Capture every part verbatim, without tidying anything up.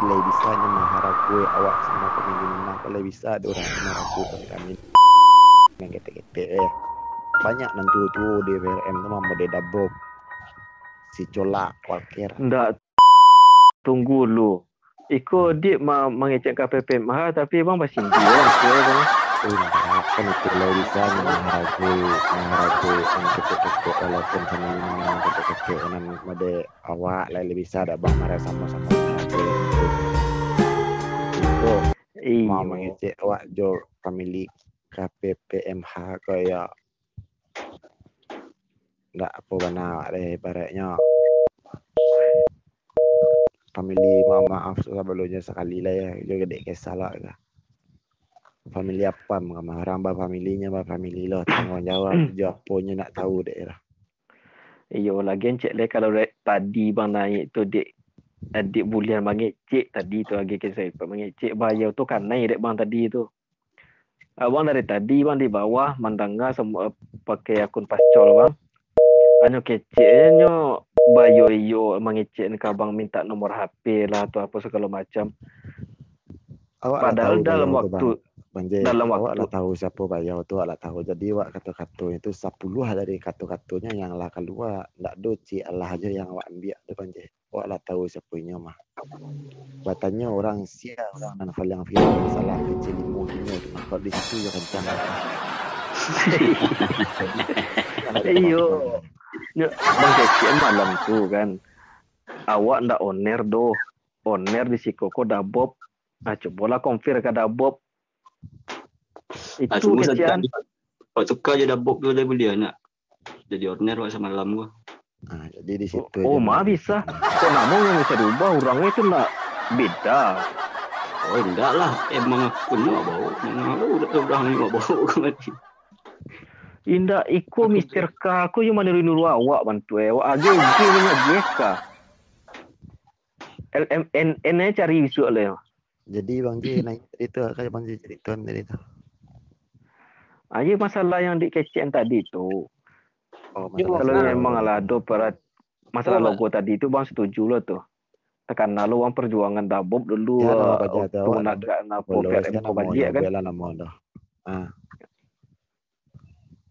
Lai bisa nyo maharago awak samo famili Minang ko, lai bisa ado urang tu maharago kami. Nan ketek-ketek, eh. Banyak nan tuo-tuo di F R M tu mah, model Dabob, si Colak, Walker. Ndak, tunggu lu. Iko diak ma-, mangecek ka P P M H, tapi bang basindia lah, sia bang. Oh, indak, kan itu lai bisa nyo maharago, maharago nan ketek-ketek, walaupun famili Minang ketek-ketek, nan model awak lai, lai bisa dak bang marah samo-samo maharago. Iko Iyo. Mau mangecek awak jo famili ka P P M H ko yo. Ndak apo bana awak deh, ibaratnyo famili, mohon maaf sabalumnyo sakali lah yo, jo gadek kesal awak ka. Famili apam ka mah, urang bafamilinyo bafamili lo, tangguang jawab jo aponyo ndak tahu dek lah. Iyo, lagian cek leh, kalau dek tadi bang naik tu, dek, dek buliah mangecek tadi tu, lagi ke saya mangecek, bayau tu kanai dek bang tadi tu. Abang dari tadi bang di bawah mandanga samo pakai akun Pascol bang. Hanyo kecek nyo bayo iyo mangecek ka abang minta nomor H P lah atau apo sagalo macam. Awak lah Padahal tahu dalam beliau tu, waktu, Bang. Bang J, dalam awak waktu lah tahu siapo beliau tu, awak lah tahu. Jadi, awak kato-kato itu sapuluah dari kato-katonyo yang lah kalua, ndak ado cik alah ajo yang awak ambiak tu, Bang J. Awak lah tahu siapo inyo mah. Batanyo urang sia, urang nan paling viral masalah kecil limo dunia tu mah. Kalau di situ yo kencang. Iyo. Nyo, Bang Kecek malam tu kan, awak ndak on air doh. On air di siko ko Dabob. Nah, cubolah compare ka Dabob. Itu Ah, cubo kecek saja. Awak tuka je Dabob tu, dah buliah nak jadi on air awak samalam ko. Ah, jadi di situ Oh, aja mah mah. Bisa. Kok namo yang bisa diubah, urang itu nak beda. Oh, indak lah. Emang aku ni awak bawa. Emang aku udah, udah ni awak bawa ke mati. Indak, iko Mister K aku yang maniru-niru awak bantu eh. Awak aja ujung punya J K. L M N N aja cari besok lah ya. Jadi Bang J naik tadi tu, kan Bang J jadi tuan tadi tu. Aja masalah yang dikecek tadi tu. Oh, Yo, masalah Kalau masalah. Memang lah ada perat masalah Yo, logo tadi tu, Bang setuju lah tu. Takana lo wang perjuangan Dabob dulu, Ya, nama eh, baja tu waktu awak nak dah nak follow program kan info nama baliak kan. Lah nama dah. Ah.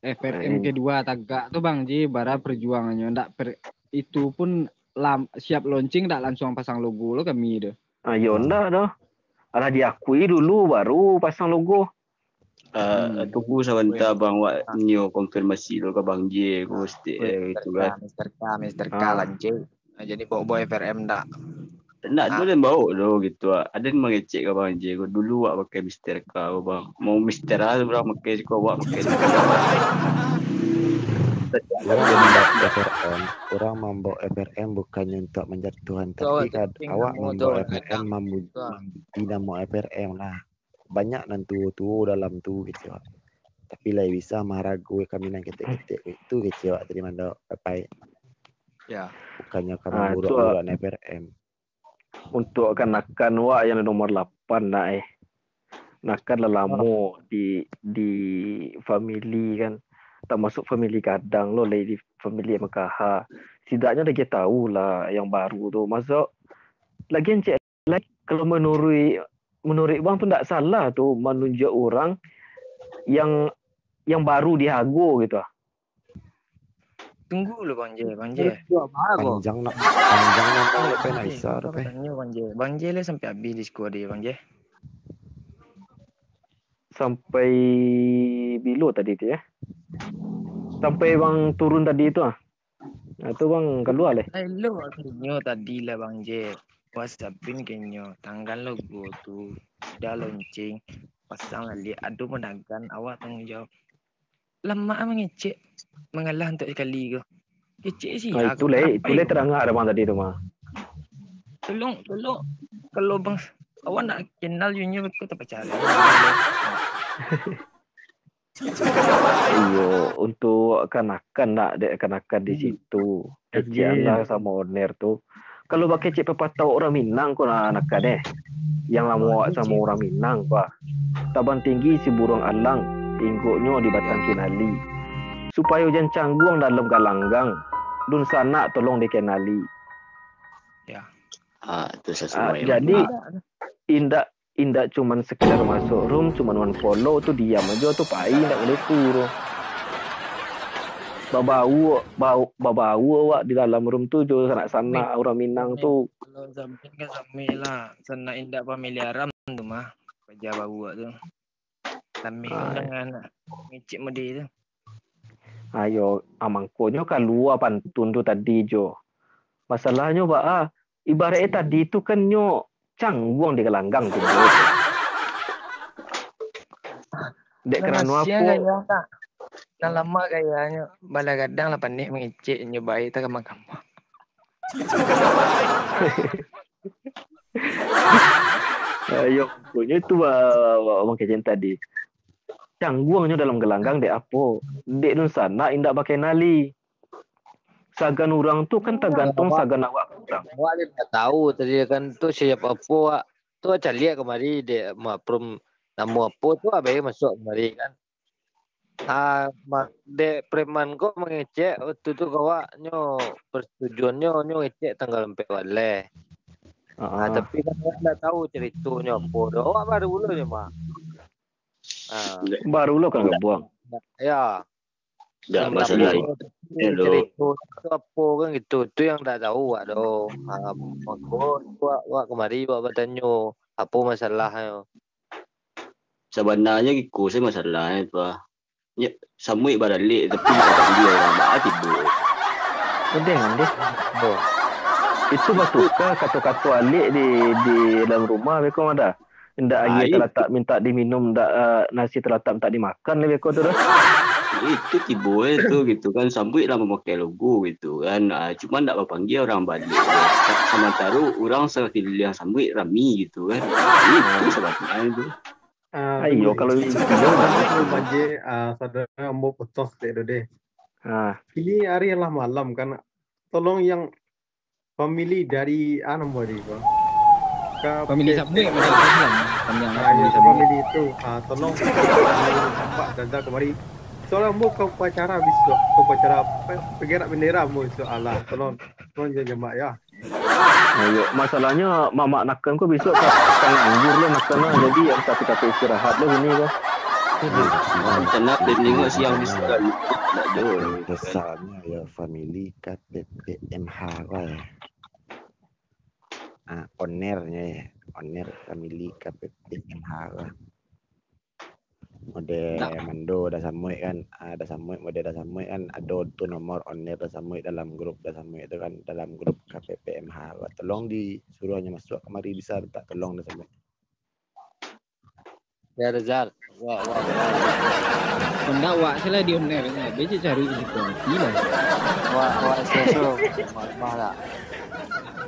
F R M Eh. Kedua tagak tu Bang J, bara perjuangannyo ndak per, itu pun lam, siap launching ndak langsung pasang logo lo kami tu. Ah, yo Ah. Ndak doh. Alah diakui dulu baru pasang logo. Ah, Hmm. Tunggu sabanta Weh. Bang, wak Ah. nio konfirmasi dulu ka Bang J ko stik, Weh, eh, gitu Mister K, kan. Mister K, Mister K Ah. lah, J. Ah, jadi bawa-bawa F R M ndak? Ndak Ah. tu den bawa doh gitu, ah. Aden mangecek ka Bang J ko. Dulu wak pakai Mister K ko, Bang. Mau Mister A urang pakai siko, wak pakai. Urang mambawa F R M, urang mambawa F R M bukannyo untuak manjatuahan, Tu awak tapi kad-, cacing awak namo tu, mambawa F R M cacing. Mambu-, Betul. Mambuti namo F R M lah. Banyak nan tuo-tuo dalam tu gitu. Tapi lai bisa maharago kami nan ketek-ketek itu kecek awak tadi mandok papai. Ya. Bukannyo ka Ah, mamburuak-buruak F R M. Untuk kanakan wak yang nomor lapan nak eh. Nakan lah lamo di, di family kan. Tamasuk family gadang lo lai di family M K H. Setidaknyo lagi tahu lah yang baru tu. Masuk lagi encik lai, kalau manuruik, manuruik bang tu ndak salah tu manunjuak urang yang, yang baru di hago gitu ah. Tunggu lu Bang J, Bang J. Panjang nak, panjang nak Bang J, Isa tu, Bang J. Bang J lah sampai habis di sekolah dia, Bang J. Sampai bilo tadi tu ya? Sampai bang turun tadi tu ah. Nah, tu bang kalua leh. Elok akhirnyo tadi lah Bang J. WhatsAppin kenyo, tanggan logo tu. Dah launching, pasang lah lihat ado managan, awak tanggung jawab. Lamak mangecek, mangalah untuk sekali ko. Kecek sia. Ah, itu leh, itu leh terangah dah bang tadi tu mah. Tolong, tolong. Kalau bang, awak nak kenal junyo ko terpacah lah. Iyo, untuk kanakan nak dek kanakan di situ. Kecek lah samo oner tu. Kalau bakecek pepatah urang Minang ko nak kanakan eh. Yang lamo awak samo urang Minang ko ah. Tabang tinggi si buruang alang, inggoknyo di batang kinali. Supayo jan cangguang dalam galanggang, dunsanak tolong dikenali. Ya. Ah, tu Ah, jadi indak indak cuman sekedar masuk room, cuman one follow tu diam aja tu pai indak boleh tu tu. Babau bau babau awak di dalam room tu jo sanak-sanak urang Minang tu. Kalau zaman kan sami lah, sanak indak familiaran tu mah. Kerja bau tu. Sami kan dengan ngicik mudi tu. Ayo, amangkonyo kalua pantun tu tadi jo. Masalahnyo baa, ibaratnyo tadi tu kan nyo cangguang di galanggang tu. Dek karano apo? Nah, lama gayanyo balagadang lah panik mangecek nyo bae tak kamang-kamang. Ayo, punyo tu abang kecen tadi. Cangguangnyo dalam galanggang dek apo? Dek dunsanak indak bakenali. Sagan urang tu kan tagantuang sagan awak urang. Awak ni dah tahu tadi kan tu siap apo awak. Tu awak caliak kamari dek maprum namo apo tu awak bae masuak kamari kan. Ah, dek preman ko mangecek waktu tu kawak nyo persetujuannyo nyo ngecek tanggal ampek baleh. Ah, tapi kan awak ndak tahu ceritonyo apo doh. Awak baru lo nyo mah. Ah. Baru lo kan gabuang. Ya. Dak masalah itu. Cerito tu apo kan gitu. Tu yang dak tahu awak doh. Ha, mangko awak, awak kamari awak batanyo apo masalahnyo. Sabananyo iko se masalahnyo tu ah. Samuik baralek tapi tak panggil urang baa tibo. Pedeh kan deh. Itu batuka kato-kato alek di di dalam rumah beko mah dah. Indak aia talatak mintak diminum, indak uh, nasi talatak mintak dimakan lah beko tu dah. Itu tibo eh tu gitu kan sambuik lah mamakai logo gitu kan. Uh, cuma ndak bapanggia orang balik. Samantaro orang sakililiang sambuik rami gitu kan. Itu sabananyo tu. Uh, Ayo kalau itu. Banjir, uh, saudara ambo potong sikit tu deh. Uh. Ini hari lah malam kan. Tolong yang family dari ah nama dia bang ka family Samuel macam tu lah panjang ah, family ya, Samuel family itu ah tolong nampak dan kemari soalnya mau ke upacara besok ke upacara pegerak bendera mau insya Allah tolong tolong jangan jambak ya Ayo, masalahnya mamak nakan ko besok ka, ka nganggur lah nakan lah. Jadi yang tapi-tapi istirahat lah ini ko. Macam nak dia tengok siang besok kan. Tak jauh. Besarnya ya family kat P P M H lah ya. Ah, owner-nyo ya. Owner family K P P M H lah. Mode Mando dah samuik kan. Ah, dah samuik, mode dah samuik kan. Ado tu nomor owner dah samuik dalam grup dah samuik tu kan. Dalam grup K P P M H lah. Tolong disuruh nyo masuk kamari bisa minta tolong dah samuik. Ya Rezal. Wah, wah. Pendak wak salah di owner nya. Bece cari di kuanti lah. Wah, wah, so, so. Lemah, lemah lah.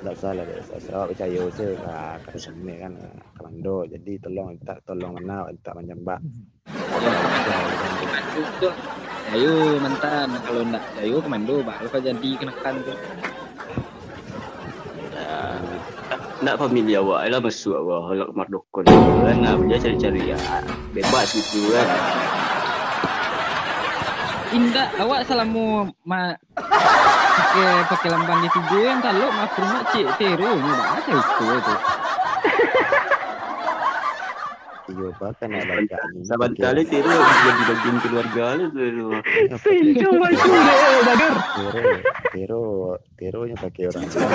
Tak salah deh. Saya awak percaya saya ka ka semek kan ka Mando. Jadi tolong minta tolong kena minta manjambak. Ayo mantan kalau ndak ayo ka Mando bak lupa jadi kenakan tu. Nak familia awak lah masuk awak halak mardukun tu kan. Nah, dia cari-cari ya bebas gitu kan. Indak awak selama ma, pakai pakai lambang di tigo yang kalau makruh cik tero ni bah cerita tu. Iyo bah kan nak lagak ni. Sabanta le tero jadi bagian keluarga le tu. Sinjung baju le bagar. Tero, tero Tero nyo pakai orang dalam.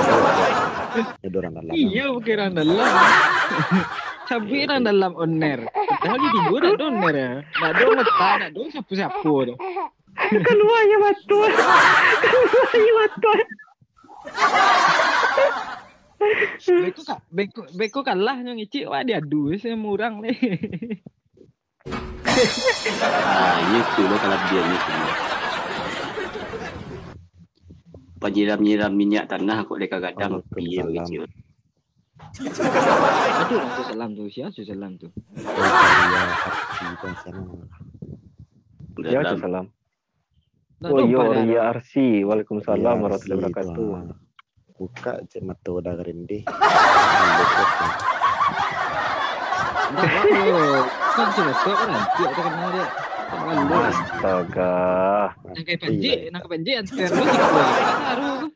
Nyo orang dalam. Iyo, pakai orang dalam. Cabuik orang dalam oner. Padahal di tigo tak ada oner ya. Tak ada mata, tak ada siapa-siapa tu. Kalua nyo batua. Kalua nyo batua. Beko ka, beko, beko kalah nyo ngicik wak diadu sama orang ni. Ah, ini tu lo kalabian ni tu. Panyiram-nyiram minyak tanah kok deka gadang piye kecil. Aduh, Rasul Salam tu, siapa Rasul Salam tu? Ya, Rasul Salam. Oh, yo, Ria Arsi. Waalaikumsalam warahmatullahi wabarakatuh. Buka cek mato dah rendih. Bukan cek mato kan nanti ada kenal dia. Astaga. Nangkai panjik, nangkai panjik antar lu.